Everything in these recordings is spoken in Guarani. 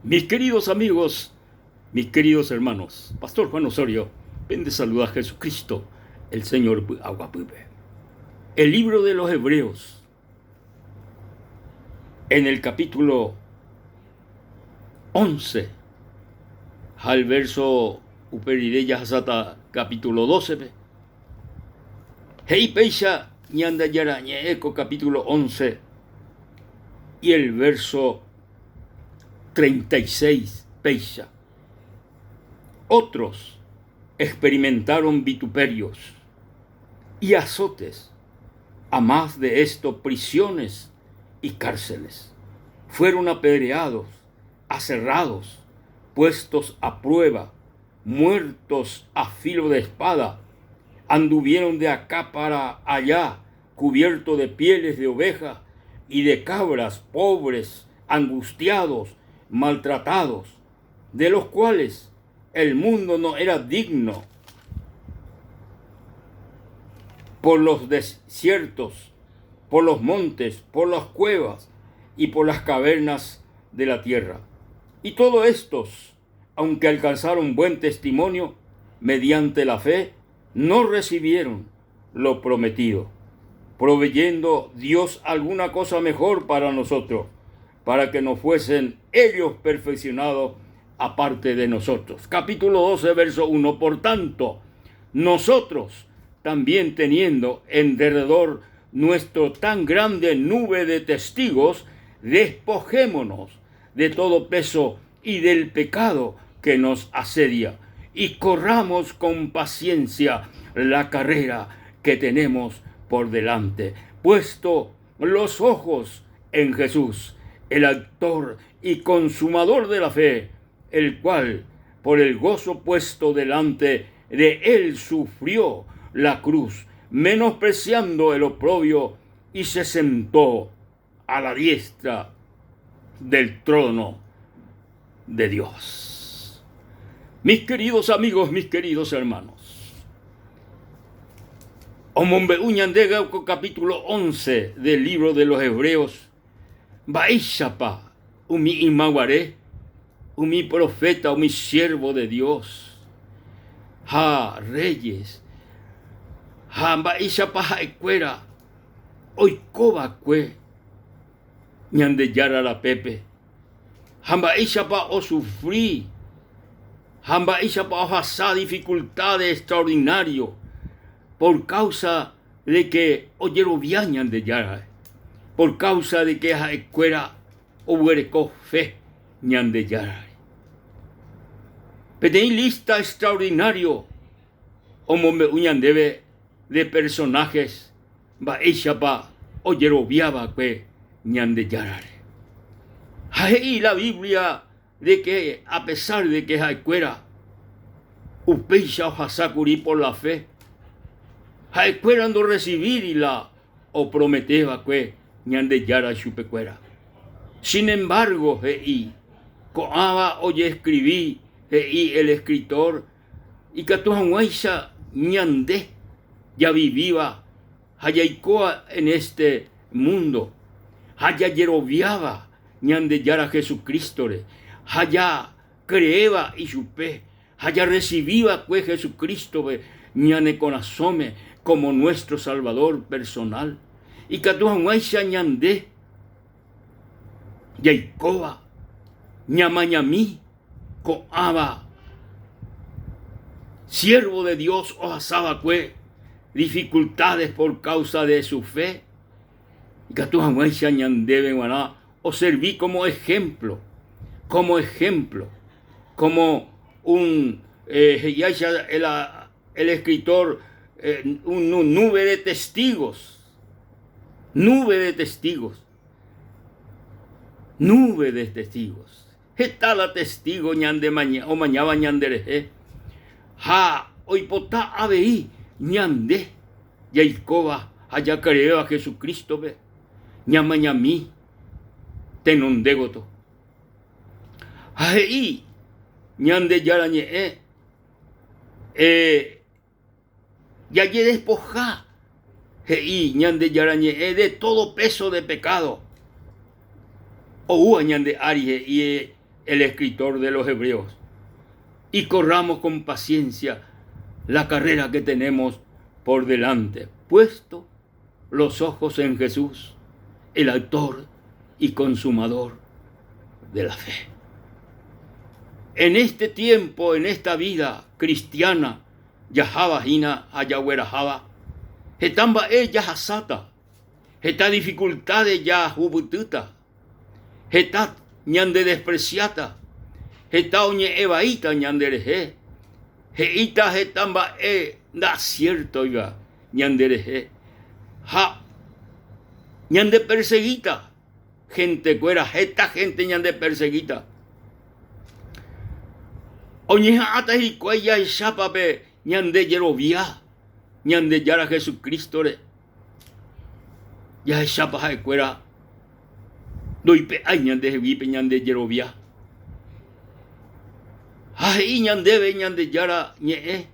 Mis queridos amigos, mis queridos hermanos, Pastor Juan Osorio, pende saluda Jesucristo, el Señor py'aguapýpe. El libro de los Hebreos, en el capítulo 11, ha el verso upe rire jahasáta capítulo 12-pe, he'i péicha Ñandejára Ñe'ẽ ko capítulo 11 y el verso 36 péicha. Otros experimentaron vituperios y azotes, a más de esto prisiones y cárceles. Fueron apedreados, aserrados, puestos a prueba, muertos a filo de espada, anduvieron de acá para allá, cubiertos de pieles de oveja y de cabras, pobres, angustiados, maltratados, de los cuales el mundo no era digno por los desiertos, por los montes, por las cuevas y por las cavernas de la tierra. Y todos estos, aunque alcanzaron buen testimonio mediante la fe, no recibieron lo prometido, proveyendo Dios alguna cosa mejor para nosotros, para que no fuesen ellos perfeccionados aparte de nosotros. Capítulo 12, verso 1. Por tanto, nosotros también teniendo en derredor nuestro tan grande nube de testigos, despojémonos de todo peso y del pecado que nos asedia, y corramos con paciencia la carrera que tenemos por delante, puesto los ojos en Jesús, el autor y consumador de la fe, el cual, por el gozo puesto delante de él, sufrió la cruz, menospreciando el oprobio, y se sentó a la diestra del trono de Dios. Mis queridos amigos, mis queridos hermanos, omombe'u ñandéve ko capítulo 11 del libro de los Hebreos, mba'éichapa umi ymaguare, umi profeta, umi siervo de Dios ha reyes, ha mba'éichapa ha'ekuéra oikova'ekue Ñandejára rapépe, ha mba'éichapa osufri ha mba'éichapa ohasa dificultades extraordinario por causa de que ojerovia Ñandejárare, por causa de que ha'ekuéra oguereko fe Ñandejárare. Peteĩ lista extraordinario omombe'u ñandéve de personajes Mba'éichapa ojerovia va'ekue Ñandejárare. Ha he'i la Biblia de ke a pesar de ke ha'ekuéra upéicha ohasa kuri por la fe, ha'ekuéra ndorresivíri la opromete va'ekue Ñandejára chupekuéra. Sin embargo, he'i, ko'ãva ojeskrivi, he'i el escritor, Ikatu hag̃uáicha ñande javivíva ha jaikóva en este mundo ha jajeroviáva Ñandejára Jesucristo-re ha jacreéva ichupe ha jarrecibiva'ekue Jesucristo-pe ñane korasõme como nuestro Salvador personal, ikatu hag̃uáicha ñande jaikóva ñamañami Ko'ãva siervo de Dios ohasava'ekue dificultades por causa de su fe, ikatu hag̃uáicha ñandéve g̃uarã oservi como ejemplo, como ejemplo, como un eh, he'iháicha el, el escritor, eh, un nube de testigos, nube de testigos, nube de testigos. Heta la testígo ñande omañáva ñanderehe ha oipota avei ñande jaikóva ha jakareéva Jesucristo-pe ñamañami tenonde gotyo. Ha he'i Ñandejára Ñe'ẽ Jajedespoja, he'i Ñandejára Ñe'ẽ, de todo peso de pecado oúva ñande ári, he'i. el escritor de los Hebreos, y corramos con paciencia la carrera que tenemos por delante, puesto los ojos en Jesús, el autor y consumador de la fe. En este tiempo, en esta vida cristiana, jaháva hína ha jagueraháva heta mba'e jahasáta, heta dificultades jahupytýta, heta ñandedespreciáta, heta oñe'ẽ vaíta ñanderehe, he'íta heta mba'e ndasiértoiva ñanderehe ha ñandepersegíta hentekuéra, heta hénte ñandepersegíta. Oñeha'ãta hikuái jahechápa pe ñande jerovia Ñandejára Jesucrístore, jahechápa ha'ekuéra ndoipe'ái ñandehegui pe ñande jerovia. Ha he'i ñandéve Ñandejára ñe'ẽ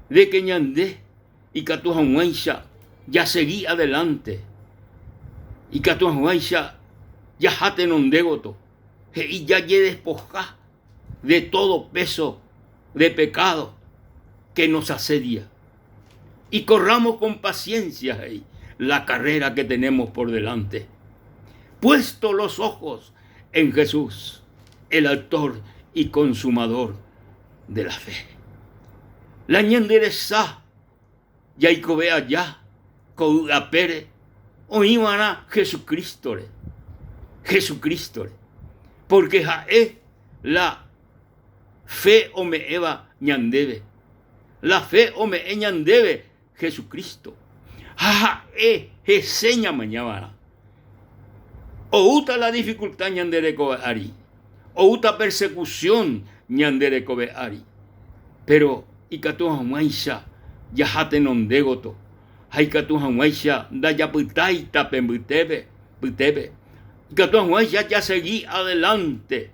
de que ñande ikatu hag̃uáicha jasegi adelante, ikatu hag̃uáicha jaha tenonde gotyo, he'i jajedespoja de todo peso de pecado que nos asedia. Y corramos con paciencia, he'i, la carrera que tenemos por delante. Puesto los ojos en Jesús, el autor y consumador de la fe. La ñande resa jaikove aja ko yvy apére oĩva'erã Jesucristo-re, Jesucristo-re, porque ha'e la fe ome'ẽva ñandéve, la fe ome'ẽ ñandéve Jesucristo, ha ha'e hese ñamañava'erã. Oúta la dificultad ñande rekove ári, oúta persecución ñande rekove ári, pero ikatu hag̃uáicha jaha tenonde gotyo ha ikatu hag̃uáicha ndajapytái tape mbytépe, mbytépe, ikatu hag̃uáicha jasegi adelante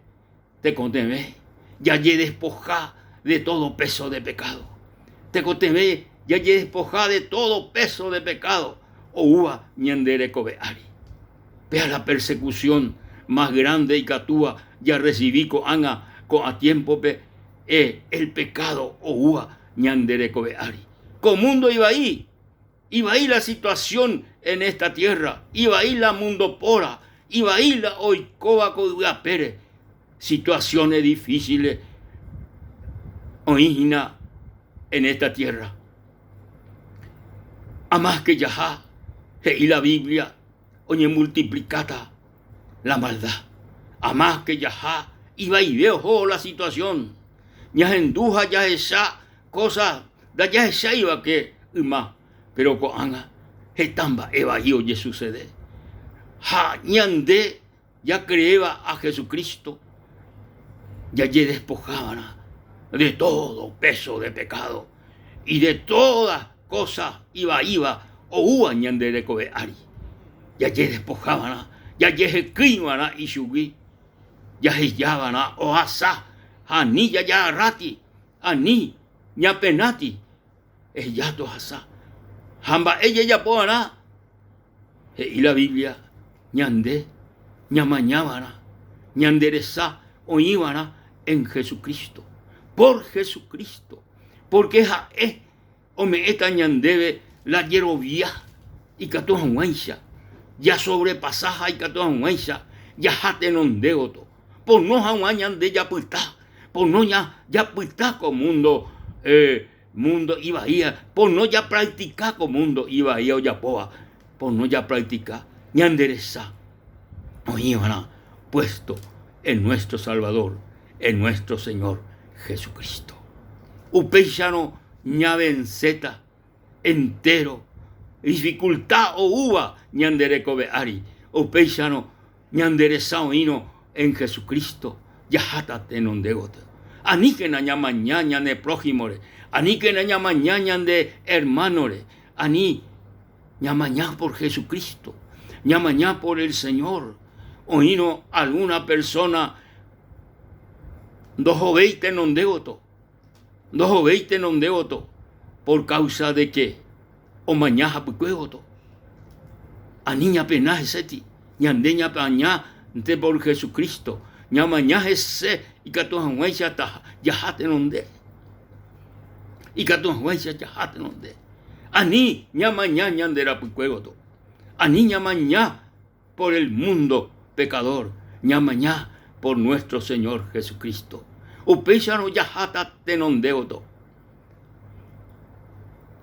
Tekotevẽ jajedespoja de todo peso de pecado. Tekotevẽ jajedespoja de todo peso de pecado oúva ñande rekove ári. Péa la persecución más grande ikatúva jarrecibi ko'ág̃a ko'ã tiémpope es el pecado oúva ñande rekove ári. Ko mundo ivai, ivai la situación en esta tierra, ivai la mundo póra, ivai la oikóva ko yvy apére, situaciones difíciles oĩ hína en esta tierra. A más que jaha, he'i la Biblia, oñemultiplikáta la maldad. A más que jaha, ivaive ohóvo la situación. Ñahendu ha jahecha Kósa ndajahecháivake yma, péro ko'ág̃a heta mba'e vai ojesusede. Ha ñande jakreéva a Jesucristo jajedespohava'erã de tódo péso de pekádo y de tóda kósa ivaíva oúva ñande rekove ári. Jajedespohava'erã, jajehekýiva'erã ichugui, jahejava'erã ohasa ha ani jajagarráti Ani ñapenáti, eheja tohasa. Ha mba'e jajapo va'erã? He'i la Biblia, ñande ñamaña va'erã, ñande resa oĩ va'erã en Jesucristo, por Jesucristo, pórke ha'e ome'ẽta ñandéve la jerovia ikatu hag̃uáicha jasobrepasa ha ikatu hag̃uáicha jaha tenonde gotyo, pono hag̃ua ñande japyta, pono japyta ko mundo mundo ivaíva, pono japractica ko mundo ivaíva ojapóva, pono japractica ñande resa oĩva'erã puesto en nuestro Salvador, en nuestro Señor Jesucristo. Upéicharõ ñavenséta entéro dificulta oúva ñande rekove ári, upéicharõ ñande resa oĩrõ en Jesucristo jaháta tenonde gotyo. Aníkena ñamaña ñane prójimore, aníkena ñamaña ñande hermánore, ani ñamaña por Jesucristo, ñamaña por el Señor. Oĩrõ alguna persona ndohovéi tenonde gotyo, ndohovéi tenonde gotyo por causa de que omaña hapykue gotyo. Ani ñapena heseti, ñande ñapaña nte por Jesucristo, Ñamaña hese ikatu hag̃uáicha jaha tenonde. Ikatu hag̃uáicha jaha tenonde. Ani ñamaña ñande rapykue gotyo. Ani ñamaña por el mundo pecador, ñamaña por nuestro Señor Jesucristo. Upéicharõ jaháta tenonde gotyo.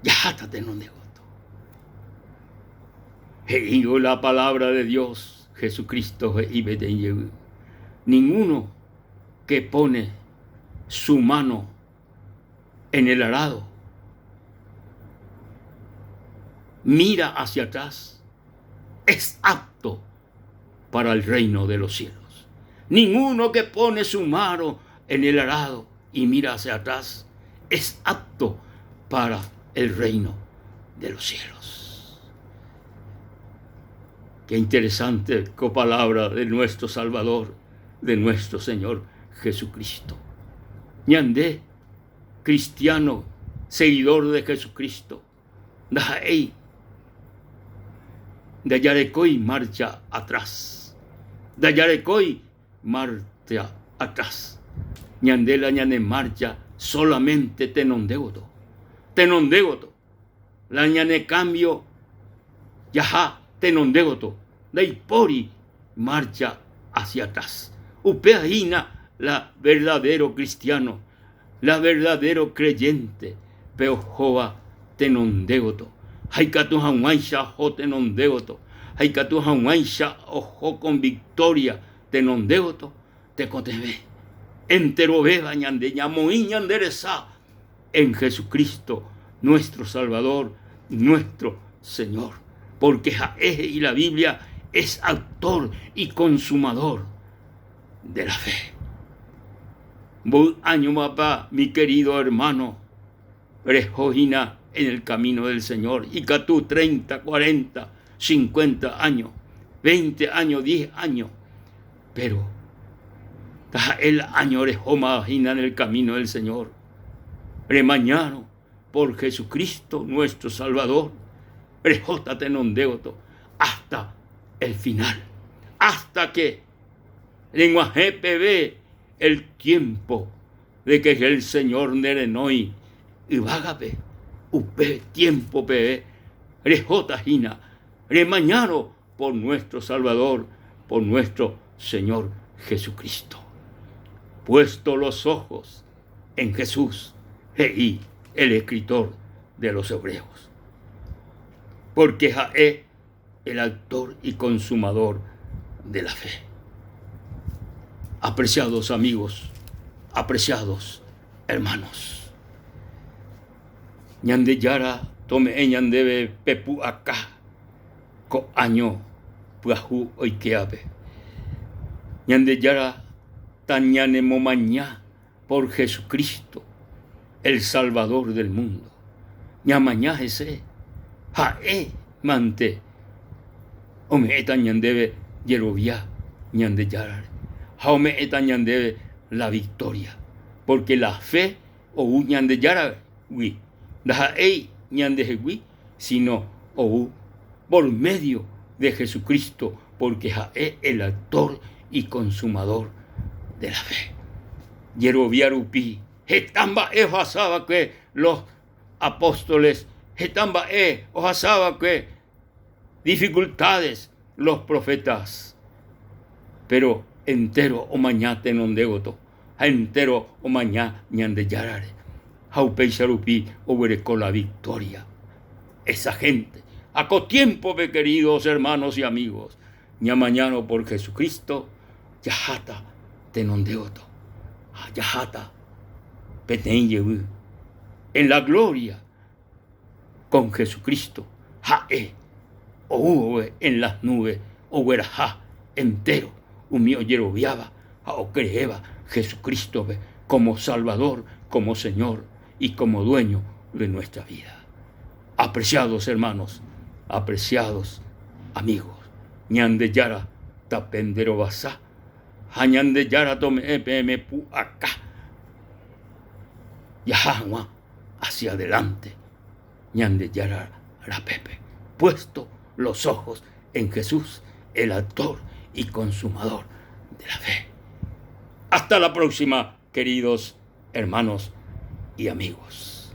Jaháta tenonde gotyo. He'ívo la palabra de Dios, Jesucristo he'i peteĩ jevy, Ninguno que pone su mano en el arado mira hacia atrás es apto para el reino de los cielos. Ninguno que pone su mano en el arado y mira hacia atrás es apto para el reino de los cielos. Qué interesante co palabra de nuestro Salvador, de nuestro Señor Jesucristo. Ñande, cristiano, seguidor de Jesucristo, ndaha'éi ndajarekói marcha atrás, ndajarekói marcha atrás. Ñande la ñane marcha solamente tenonde gotyo, tenonde gotyo. La ñane cambio jaha tenonde gotyo, ndaipóri marcha hacia atrás. Upéva hína la verdadero cristiano, la verdadero creyente pe ohóva tenonde gotyo. Ha ikatu hag̃uáicha oho tenonde gotyo, ha ikatu hag̃uáicha oho con victoria tenonde gotyo, tekotevẽ enterovéva ñande ñamoĩ ñande resa en Jesucristo nuestro Salvador, nuestro Señor, porque ha'e he'i la Biblia es autor y consumador de la fe. Mboy áñomapa mi querido hermano reho hína en el camino del Señor, ikatu 30, 40, 50 años, 20 años, 10 años, pero taha'e la año rehóma hína en el camino del Señor, remañárõ por Jesucristo nuestro Salvador, rehóta tenonde gotyo hasta el final, hasta que reg̃uahẽ peve el tiempo de que el Señor nerenói yvágape, upe tiempo peve rehóta hína remañárõ por nuestro Salvador, por nuestro Señor Jesucristo. Puesto los ojos en Jesús, he'i el escritor de los Hebreos, porque ha'e el autor y consumador de la fe. Apreciados amigos, apreciados hermanos, Ñandejára tome'ẽ ñandéve pe pu'aka ko áño pyahu oikévape. Ñandejára tañanemomaña por Jesucristo, el Salvador del mundo. Ñamaña hese, ha'e mante ome'ẽta ñandéve jerovia Ñandejárare ha ome'ẽta ñandéve la victoria, porque la fe ou Ñandejáragui, ndaha'éi ñandehegui, sino ou por medio de Jesucristo, porque ha'e el autor y consumador de la fe. Jerovia rupi heta mba'e ohasa va'ekue los apóstoles, heta mba'e ohasa va'ekue dificultades los profetas, pero entero omaña tenonde gotyo ha entéro omaña Ñandejárare, ha upéicha rupi oguereko la victoria esa gente. Ha ko tiémpope, queridos hermanos y amigos, ñamañárõ por Jesucristo, jaháta tenonde gotyo ha jaháta peteĩ jevy en la gloria con Jesucristo, ha'e ou vove en las nubes ogueraha entero umi ojeroviáva ha okreéva Jesucristo-pe como Salvador, como Señor y como dueño de nuestra vida. Apreciados hermanos, apreciados amigos, Ñandejára tapenderovasa ha Ñandejára tome'ẽ peẽme pu'aka jaha hag̃ua hacia adelante Ñandejára rapépe, puesto los ojos en Jesús, el autor y consumador de la fe. Hasta la próxima, queridos hermanos y amigos.